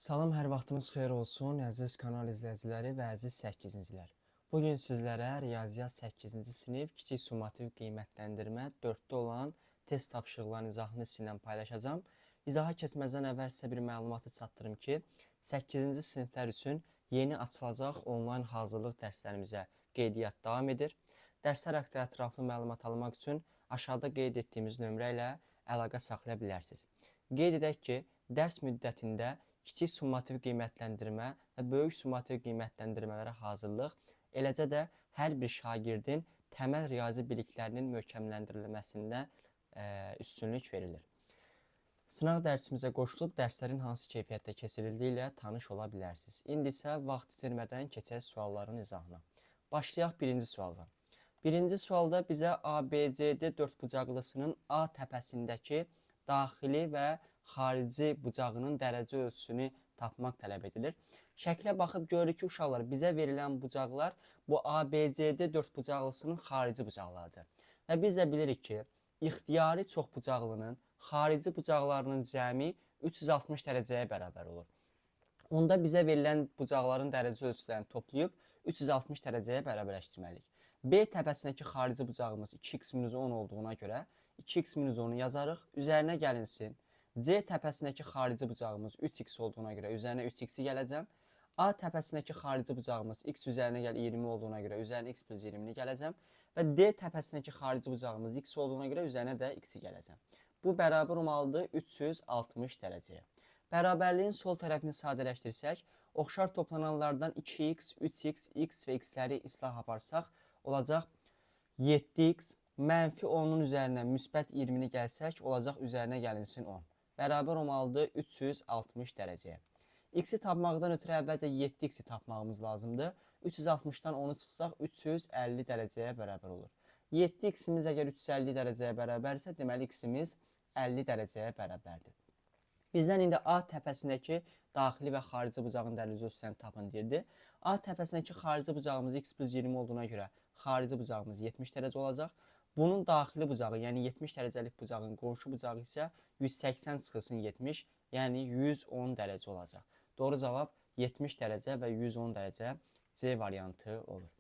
Salam, hər vaxtınız xeyir olsun, əziz kanal izləyiciləri və əziz 8-cilər. Bu gün sizlərə riyaziyyat 8-ci sinif kiçik summativ qiymətləndirmə 4-də olan test tapşırıqlarının izahını sizinlə paylaşacağam. İzaha keçməzdən əvvəl sizə bir məlumatı çatdırım ki, 8-ci siniflər üçün yeni açılacaq onlayn hazırlıq dərslərimizə qeydiyyat davam edir. Dərslər haqqında ətraflı məlumat almaq üçün aşağıda qeyd etdiyimiz nömrə ilə əlaqə saxlaya bilərsiniz. Qeyd edək ki, dərs müddətində kiçik summativ qiymətləndirmə və böyük summativ qiymətləndirmələrə hazırlıq, eləcə də hər bir şagirdin təməl riyazi biliklərinin möhkəmləndirilməsində üstünlük verilir. Sınaq dərsimizə qoşulub dərslərin hansı keyfiyyətdə keçirildiyi ilə tanış ola bilərsiniz. İndi isə vaxt itirmədən keçək sualların izahına. Başlayaq birinci sualdan. Birinci sualda bizə ABCD dördbucaqlısının A təpəsindəki daxili və xarici bucağının dərəcə ölçüsünü tapmaq tələb edilir. Şəklə baxıb görürük ki, uşaqlar, bizə verilən bucaqlar bu ABCD dördbucaqlısının xarici bucaqlarıdır. Və biz də bilirik ki, ixtiyari çoxbucaqlının xarici bucaqlarının cəmi 360 dərəcəyə bərabər olur. Onda bizə verilən bucaqların dərəcə ölçülərini toplayıb 360 dərəcəyə bərabərləşdirməliyik. B təpəsindəki xarici bucağımız 2x minus 10 olduğuna görə 2x minus 10-u yazarıq. Üzərinə gəlinsin. C təpəsindəki xarici bucağımız 3x olduğuna görə üzərinə 3x-i gələcəm. A təpəsindəki xarici bucağımız x üzərinə gəl 20 olduğuna görə üzərinə x plus 20-ni gələcəm. Və D təpəsindəki xarici bucağımız x olduğuna görə üzərinə də x-i gələcəm. Bu bərabər olmalıdır 360 dərəcəyə. Bərabərliyin sol tərəfini sadələşdirsək, oxşar toplananlardan 2x, 3x, x və x-ləri islah aparsaq, olacaq 7x, mənfi 10-un üzərinə müsbət 20-ni gəlsək, olacaq üzərinə gəlinsin 10. Bərabər olmalıdır 360 dərəcəyə. X-i tapmaqdan ötürü əvvəlcə 7x-i tapmağımız lazımdır. 360-dan 10-u çıxsaq 350 dərəcəyə bərabər olur. 7x-imiz əgər 350 dərəcəyə bərabərsə, deməli x-imiz 50 dərəcəyə bərabərdir. Bizdən indi A təpəsindəki daxili və xarici bucağın dərəcə ölçüsünü tapın deyirdi. A təpəsindəki xarici bucağımız x plus 20 olduğuna görə xarici bucağımız 70 dərəcə olacaq. Bunun daxili bucağı, yəni 70 dərəcəlik bucağın qonşu bucağı isə 180 çıxılsın 70, yəni 110 dərəcə olacaq. Doğru cavab 70 dərəcə və 110 dərəcə C variantı olur.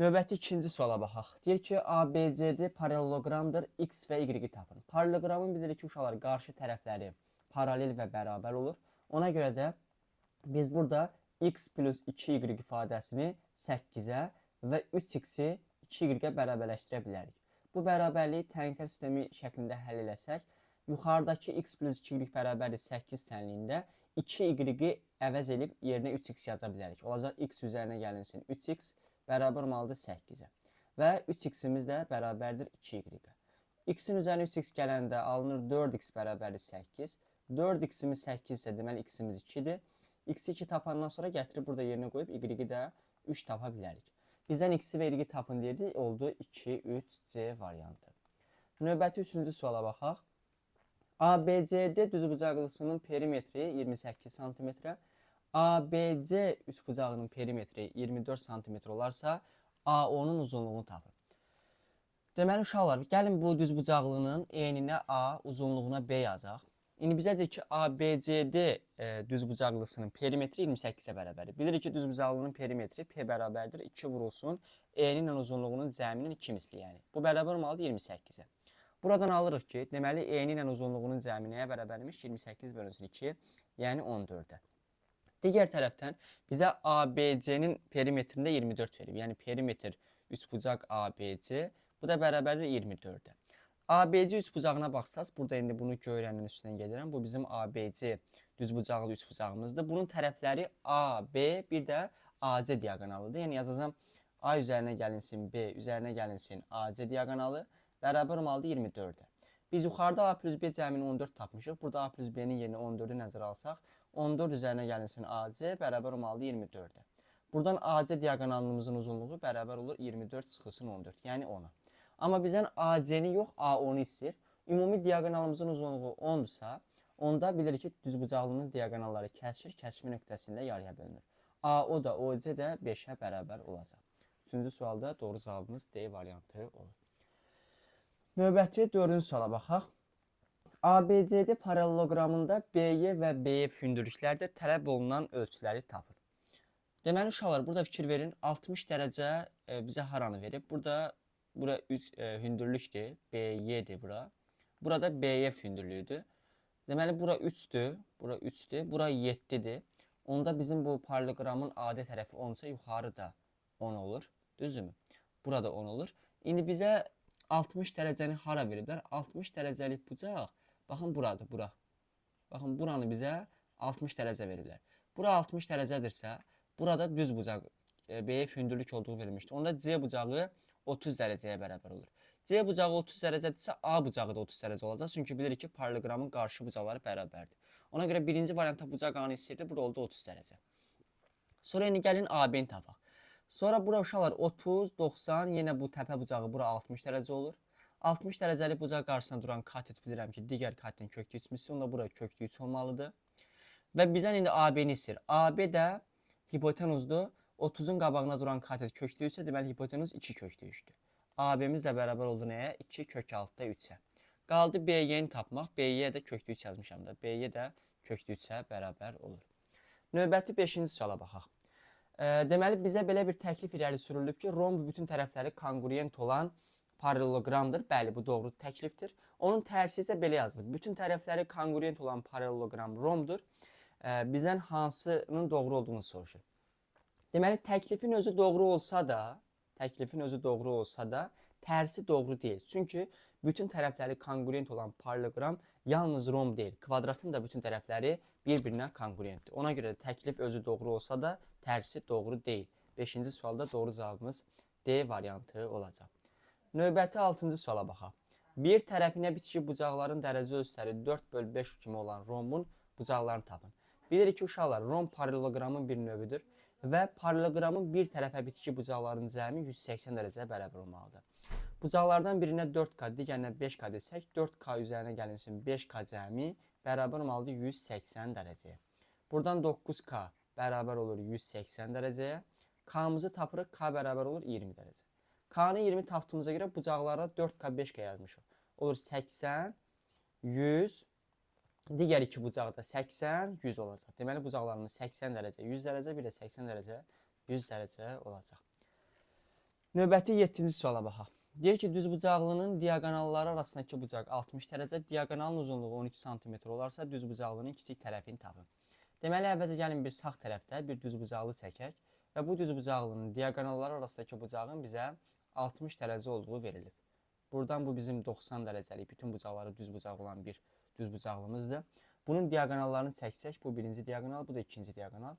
Növbəti ikinci suala baxaq. Deyir ki, ABCD paralleloqramdır, X və Y-i tapın. Paralleloqramın bilirik ki, uşaqlar, qarşı tərəfləri paralel və bərabər olur. Ona görə də biz burada x plus 2y ifadəsini 8-ə və 3x-i 2y-ə bərabərləşdirə bilərik. Bu bərabərliyi tənliklər sistemi şəklində həll eləsək, yuxarıdakı x plus 2y bərabərdir 8 tənliyində 2y-i əvəz edib yerinə 3x yaza bilərik. Olacaq x üzərinə gəlinsin 3x bərabər olmalıdır 8-ə. Və 3x-imiz də bərabərdir 2y-ə. X-in üzərinə 3x gələndə alınır 4x bərabərdir 8. 4x-imiz 8 isə deməli x-imiz 2-dir. X-i 2 tapandan sonra gətirib burada yerinə qoyub y-i də 3 tapa bilərik. Bizdən x-i və y-i tapın deyirdi, oldu 2, 3, C variantı. Növbəti üçüncü suala baxaq. ABCD düzbucaqlısının perimetri 28 sm, ABC üçbucağının perimetri 24 sm olarsa, AO-nun uzunluğunu tapın. Deməli uşaqlar, gəlin bu düzbucaqlının eninə A, uzunluğuna B yazaq. İndi bizə deyir ki, ABCD düzbucaqlısının perimetri 28-ə bərabərdir. Bilirik ki, düzbucaqlının perimetri P bərabərdir 2 vurulsun eni ilə uzunluğunun cəminin 2 misli, yəni. Bu bərabər olmalıdır 28-ə. Buradan alırıq ki, deməli eni ilə uzunluğunun cəmi nəyə bərabərmiş? 28 bölünsün 2, yəni 14-ə. Digər tərəfdən bizə ABC-nin perimetrində 24 verib. Yəni perimetr üçbucaq ABC, bu da bərabərdir 24-ə. ABC üçbucağına baxsaz, burada indi bunu göyrənin üstündən gedirəm. Bu bizim ABC düzbucaqlı üçbucağımızdır. Bunun tərəfləri A, B, bir də AC diaqonalıdır. Yəni yazacağam A üzərinə gəlinsin B, üzərinə gəlinsin AC diaqonalı bərabər olmalıdır 24-ə. Biz yuxarıda A plus B cəmini 14 tapmışıq. Burada A plus B-nin yerinə 14-ü nəzərə alsaq, 14 üzərinə gəlinsin AC bərabər olmalıdır 24-ə. Buradan AC diaqonalımızın uzunluğu bərabər olur 24 çıxılsın 14, yəni 10-a. Amma bizdən AC-ni yox, AO-nu istəyir. Ümumi diaqonalımızın uzunluğu 10-dursa, onda bilirik ki, düzbucaqlının diaqonalları kəsişir, kəsişmə nöqtəsində yarıya bölünür. AO da OC də 5-ə bərabər olacaq. Üçüncü sualda doğru cavabımız D variantı olur. Növbəti dördüncü suala baxaq. ABCD paralleloqramında BY və BF hündürlüklərdə tələb olunan ölçüləri tapın. Deməli uşaqlar, burada fikir verin. 60 dərəcə bizə haranı verib? Burada bura 3 hündürlükdür. BY-dir bura. Burada BF hündürlüyüdür. Deməli bura 3-dür, bura 3-dür, bura 7-dir. Onda bizim bu paralleloqramın AD tərəfi 10 isə yuxarı da 10 olur. Düzdürmü? Burada 10 olur. İndi bizə 60 dərəcəni hara veriblər? 60 dərəcəlik bucaq, baxın buradır, bura. Baxın buranı bizə 60 dərəcə veriblər. Bura 60 dərəcədirsə, burada düz bucaq BF hündürlük olduğu verilmişdir. Onda C bucağı 30 dərəcəyə bərabər olur. C bucağı 30 dərəcədirsə, A bucağı da 30 dərəcə olacaq. Çünki bilirik ki, paralleloqramın qarşı bucaqları bərabərdir. Ona görə birinci variantda bucaq A-nı istəyirdi. Bura oldu 30 dərəcə. Sonra indi gəlin AB-ni tapaq. Sonra bura uşaqlar 30, 90, yenə bu təpə bucağı bura 60 dərəcə olur. 60 dərəcəlik bucaq qarşısına duran katet bilirəm ki, digər katetin köklü 3 misli, onda bura köklü 3 olmalıdır. Və bizdən indi AB-ni istəyir. AB də hipotenuzdur. 30-un qabağına duran katet köklü 3-sə, deməli hipotenuz 2 köklü 3-dür. AB-miz də bərabər oldu nəyə? 2 kök 6-da 3-ə. Qaldı BY-ni tapmaq. BY də köklü 3 yazmışam da. BY də köklü 3-ə bərabər olur. Növbəti 5-ci suala baxaq. Deməli bizə belə bir təklif irəli sürülüb ki, romb bütün tərəfləri konqruent olan paralleloqramdır. Bəli, bu doğru təklifdir. Onun tərsi isə belə yazılıb. Bütün tərəfləri konqruent olan paralleloqram rombdur. Bizdən hansının doğru olduğunu soruşur. Deməli təklifin özü doğru olsa da, tərsi doğru deyil. Çünki bütün tərəfləri konqruent olan paralleloqram yalnız romb deyil, kvadratın da bütün tərəfləri bir-birinə konqruentdir. Ona görə də təklif özü doğru olsa da tərsi doğru deyil. 5-ci sualda doğru cavabımız D variantı olacaq. Növbəti 6-cı suala baxaq. Bir tərəfinə bitişik bucaqların dərəcə ölçüləri 4/5 kimi olan rombun bucaqlarını tapın. Bilirik ki, uşaqlar, romb paralleloqramın bir növüdür və paralleloqramın bir tərəfə bitişik bucaqların cəmi 180 dərəcəyə bərabər olmalıdır. Bucaqlardan birinə 4K, digərinə 5K desək, 4K üzərinə gəlinsin 5K cəmi bərabər olmalıdır 180 dərəcəyə. Buradan 9K bərabər olur 180 dərəcəyə. K-mızı tapırıq, K bərabər olur 20 dərəcə. K-nı 20 tapdığımıza görə bucaqlara 4K, 5K yazmışıq. Olur 80, 100, digər iki bucaq da 80, 100 olacaq. Deməli, bucaqlarımız 80 dərəcə, 100 dərəcə, bir də 80 dərəcə, 100 dərəcə olacaq. Növbəti 7-ci suala baxaq. Deyir ki, düzbucaqlının diaqonalları arasındakı bucaq 60 dərəcə, diaqonalın uzunluğu 12 sm olarsa, düzbucaqlının kiçik tərəfini tapın. Deməli, əvvəlcə gəlin bir sağ tərəfdə bir düzbucaqlı çəkək və bu düzbucaqlının diaqonalları arasındakı bucağın bizə 60 dərəcə olduğu verilib. Buradan bu bizim 90 dərəcəlik bütün bucaqları düzbucaq olan bir düzbucaqlımızdır. Bunun diaqonallarını çəksək, bu birinci diaqonal, bu da ikinci diaqonal.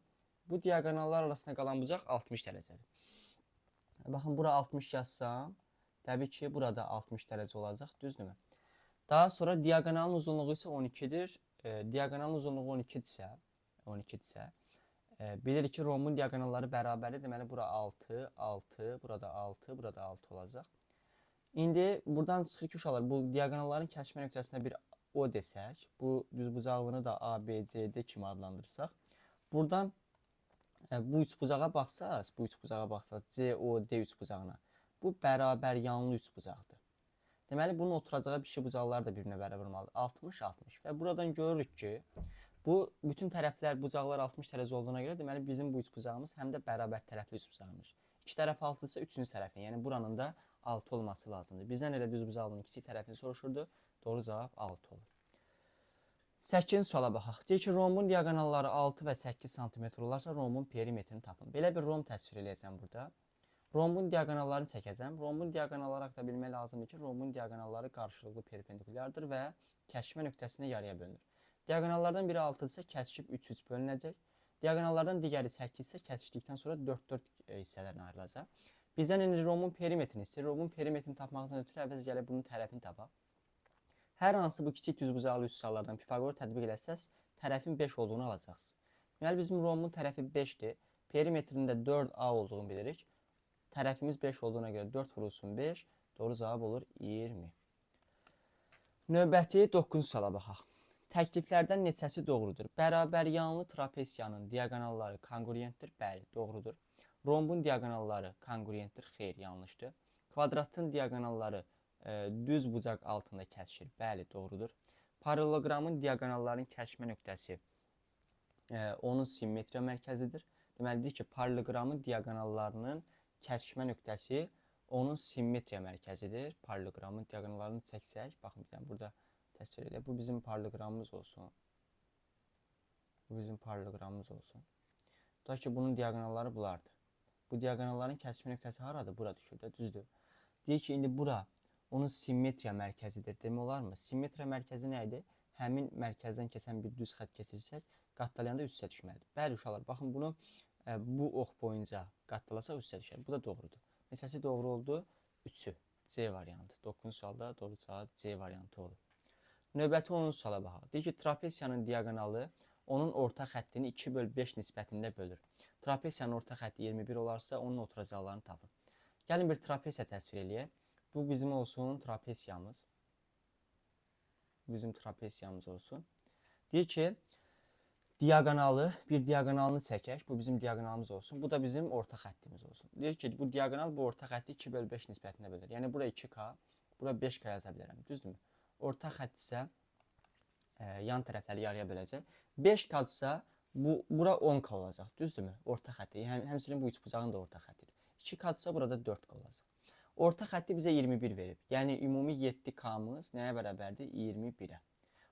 Bu diaqonallar arasında qalan bucaq 60 dərəcədir. Baxın, bura 60 yazsam, təbii ki, burada 60 dərəcə olacaq, düzdürmü? Daha sonra diaqonalın uzunluğu isə 12-dir. Diaqonalın uzunluğu 12-dirsə, bilirik ki, rombun diaqonalları bərabərdir. Deməli, bura 6, 6, burada 6, burada 6 olacaq. İndi buradan çıxır ki, uşaqlar, bu diaqonalların kəsişmə nöqtəsinə bir O desək, bu düzbucaqlını da A, B, C, D kimi adlandırsaq, buradan bu üçbucağa baxsaq, C, O, D üçbucağına, bu bərabər yanlı üçbucaqdır. Deməli, bunun oturacağı bir bucaqlar da bir-birinə bərabər olmalıdır. 60, 60 və buradan görürük ki, bu bütün tərəflər, bucaqlar 60 dərəcə olduğuna görə, deməli, bizim bu üçbucağımız həm də bərabər tərəfli üçbucaqmış. İki tərəf 6 isə üçüncü tərəfin, yəni buranın da 6 olması lazımdır. Bizdən elə düzbucaqlının kiçik tərəfini soruşurdu. Doğru cavab 6 olur. 8-ci suala baxaq. Deyir ki, rombun diaqonalları 6 və 8 sm olarsa, rombun perimetrini tapın. Belə bir romb təsvir eləyəcəm burada. Rombun diaqonallarını çəkəcəm. Rombun diaqonalları haqqında bilmək lazımdır ki, rombun diaqonalları qarşılıqlı perpendikulyardır və kəsişmə nöqtəsində yarıya bölünür. Diaqonallardan biri 6-dırsa, kəsişib 3-3 bölünəcək. Diaqonallardan digəri 8 isə kəsişdikdən sonra 4-4 hissələrinə ayrılacaq. Bizdən indi rombun perimetrini istəyir. Rombun perimetrini tapmaqdan ötürü əvvəl gəlib bunun tərəfini tapaq. Hər hansı bu kiçik düzbucaqlı üç sallardan Pifagoru tətbiq eləsəz, tərəfin 5 olduğunu alacaqsınız. Deməli, bizim rombun tərəfi 5-dir. Perimetrində 4A olduğunu bilirik. Tərəfimiz 5 olduğuna görə 4 vurulsun 5. Doğru cavab olur 20. Növbəti 9-cu suala baxaq. Təkliflərdən neçəsi doğrudur? Bərabər yanlı trapesiyanın diaqonalları konqruentdir. Bəli, doğrudur. Rombun diaqonalları konqruentdir. Xeyr, yanlışdır. Kvadratın diaqonalları düz bucaq altında kəsişir. Bəli, doğrudur. Paralleloqramın diaqonallarının kəsişmə nöqtəsi onun simmetriya mərkəzidir. Deməli, deyir ki, paralleloqramın diaqonallarının kəsişmə nöqtəsi onun simmetriya mərkəzidir. Paralleloqramın diaqonallarını çəksək, baxın, bir dənə burada təsvir edək. Bu bizim paralleloqramımız olsun. Bu bizim paralleloqramımız olsun. Tutaq ki, bunun diaqonalları bunlardır. Bu diaqonalların kəsişmə nöqtəsi haradır? Bura düşür də, düzdür. Deyir ki, indi bura onun simmetriya mərkəzidir. Demək olarmı? Simmetriya mərkəzi nə idi? Həmin mərkəzdən keçən bir düz xətt keçirsək, qatlayanda üst-üstə düşməlidir. Bəli, uşaqlar, baxın, bunu bu ox boyunca qatlasaq üst-üstə düşər. Bu da doğrudur. Neçəsi doğru oldu? 3-ü. C variantı. 9-cu sualda doğru cavab C variantı olur. Növbəti 10-cu suala baxaq. Deyir ki, trapesiyanın diaqonalı onun orta xəttini 2/5 nisbətində bölür. Trapesiyanın orta xətti 21 olarsa, onun oturacaqlarını tapın. Gəlin bir trapesiya təsvir eləyək. Bu bizim olsun trapesiyamız. Bu bizim trapesiyamız olsun. Deyir ki, diaqonalı, bir diaqonalını çəkək. Bu bizim diaqonalımız olsun. Bu da bizim orta xəttimiz olsun. Deyir ki, bu diaqonal bu orta xətti 2/5 nisbətində bölür. Yəni, bura 2K, bura 5K yaza bilərəm. Düzdürmü? Orta xətt isə yan tərəfləri yarıya böləcək. 5K-dırsa, bura 10K olacaq. Düzdürmü? Orta xətti. Həmçinin bu üçbucağın da orta xəttidir. 2K-dırsa, burada 4K olacaq. Orta xətti bizə 21 verib. Yəni, ümumi 7K-mız nəyə bərabərdir? 21-ə.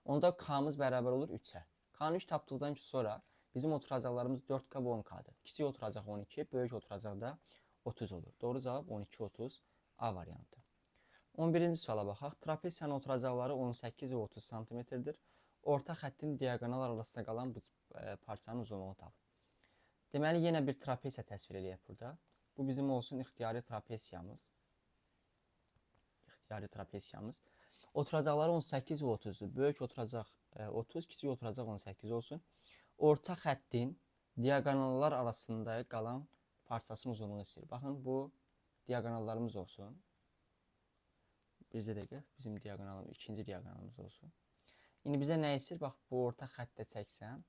Onda K-mız bərabər olur 3-ə. K-nı 3 tapdıqdan sonra bizim oturacaqlarımız 4K və 10K-dır. Kiçik oturacaq 12, böyük oturacaq da 30 olur. Doğru cavab 12-30 A variantı. 11-ci suala baxaq. Trapesiyanın oturacaqları 18 və 30 santimetrdir. Orta xəttin diaqonal arasında qalan bu parçanın uzunluğunu tapın. Deməli, yenə bir trapesiya təsvir eləyək burada. Bu bizim olsun ixtiyari trapesiyamız. İxtiyari trapesiyamız. Oturacaqları 18 və 30-dur. Böyük oturacaq 30, kiçik oturacaq 18 olsun. Orta xəttin diaqonallar arasında qalan parçasının uzunluğunu istəyir. Baxın, bu diaqonallarımız olsun. Bircə dəqiqə, bizim diaqonalımız, ikinci diaqonalımız olsun. İndi bizə nə istəyir? Bax, bu orta xəttə çəksəm,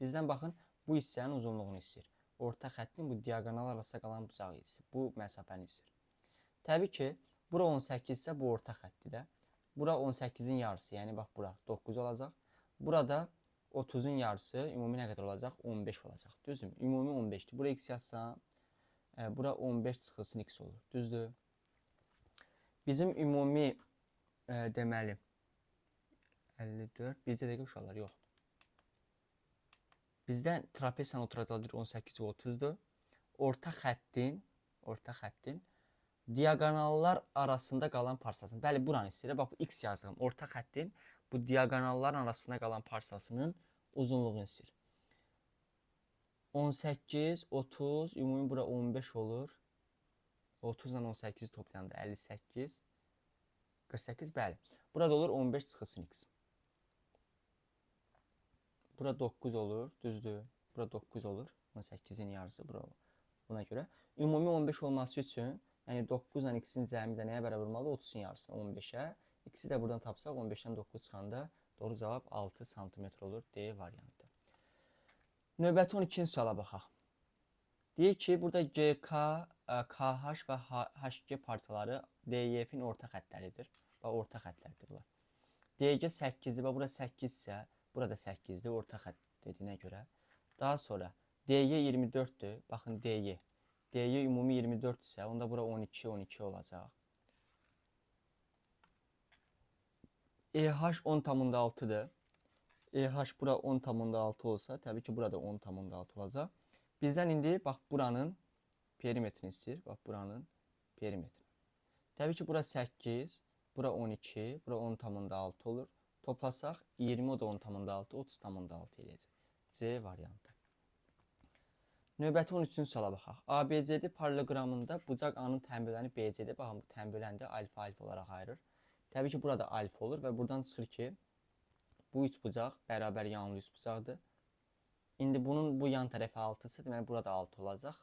bizdən baxın, bu hissənin uzunluğunu istəyir. Orta xəttin bu diaqonal arasında qalan bucağı istəyir. Bu məsafəni istəyir. Təbii ki, bura 18 isə bu orta xətdir də. Bura 18-in yarısı, yəni bax, bura 9 olacaq. Burada 30-un yarısı ümumi nə qədər olacaq? 15 olacaq. Düzdürmü? Ümumi 15-dir. Bura x yazsam, bura 15 çıxılsın x olur. Düzdür? Bizim ümumi deməli 54, bircə dəqiqə uşaqlar, yox. Bizdən trapesiyanın oturacaqları 18 və 30-dur. Orta xəttin diaqonallar arasında qalan parçasını. Bəli, buranı istəyir. Bax, bu x yazdığım orta xəttin bu diaqonalların arasında qalan parçasının uzunluğunu istəyir. 18, 30, ümumi bura 15 olur. 30 ilə 18-i toplayanda 58, 48, bəli. Burada olur 15 çıxılsın x. Bura 9 olur, düzdür. Bura 9 olur. 18-in yarısı bura buna görə. Ümumi 15 olması üçün, yəni 9 ilə x-in cəmi də nəyə bərabər olmalı? 30-un yarısına, 15-ə. X-i də buradan tapsaq, 15-dən 9 çıxanda doğru cavab 6 santimetr olur D variantı. Növbəti 12-ci suala baxaq. Deyir ki, burada GK, KH və HG parçaları DF-in orta xəttləridir. Bax, orta xəttlərdir bunlar. DG 8-dir, bax, bura 8 isə, burada 8-dir, orta xətt dediyinə görə. Daha sonra DY 24-dür. Baxın, DY. DY ümumi 24 isə, onda bura 12, 12 olacaq. EH 10,6-dır. EH bura 10,6 olsa, təbii ki, burada 10,6 olacaq. Bizdən indi, bax, buranın perimetrini istəyir. Bax, buranın perimetrini. Təbii ki, bura 8, bura 12, bura 10,6 olur. Toplasaq, 20, o da 10,6, 30,6 eləyəcək. C variantı. Növbəti 13-cü suala baxaq. ABCD paralleloqramında bucaq A-nın tənböləni BC-də. Baxın, bu tənböləni də alfa-alfa olaraq ayırır. Təbii ki, burada alfa olur və buradan çıxır ki, bu üç bucaq bərabər yanlı üç bucaqdır. İndi bunun bu yan tərəfi 6-sı, deməli, burada 6 olacaq.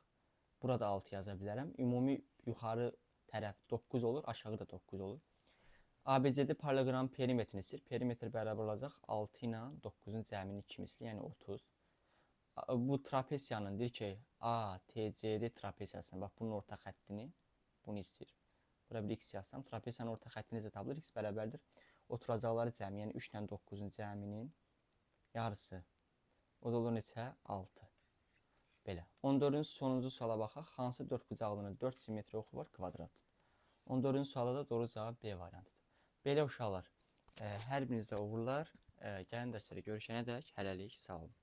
Burada 6 yaza bilərəm. Ümumi yuxarı tərəf 9 olur, aşağı da 9 olur. ABCD paralleloqramın perimetrini istəyir. Perimetr bərabər olacaq 6 ilə 9-un cəminin 2 misli, yəni 30. Bu trapesiyanın deyir ki, ATCD trapesiyasına, bax bunun orta xəttini, bunu istəyir. Bura bir x yazsam, trapesiyanın orta xəttini necə tapılır? X bərabərdir. Oturacaqları cəmi, yəni 3 ilə 9-un cəminin yarısı. O da olur neçə? 6. Belə. 14-cü sonuncu suala baxaq. Hansı dördbucaqlının 4 simmetri oxu var? Kvadrat. 14-cü sualda da doğru cavab B variantıdır. Belə uşaqlar, hər birinizə uğurlar. Gəlin dərslərdə görüşənədək hələlik sağ olun.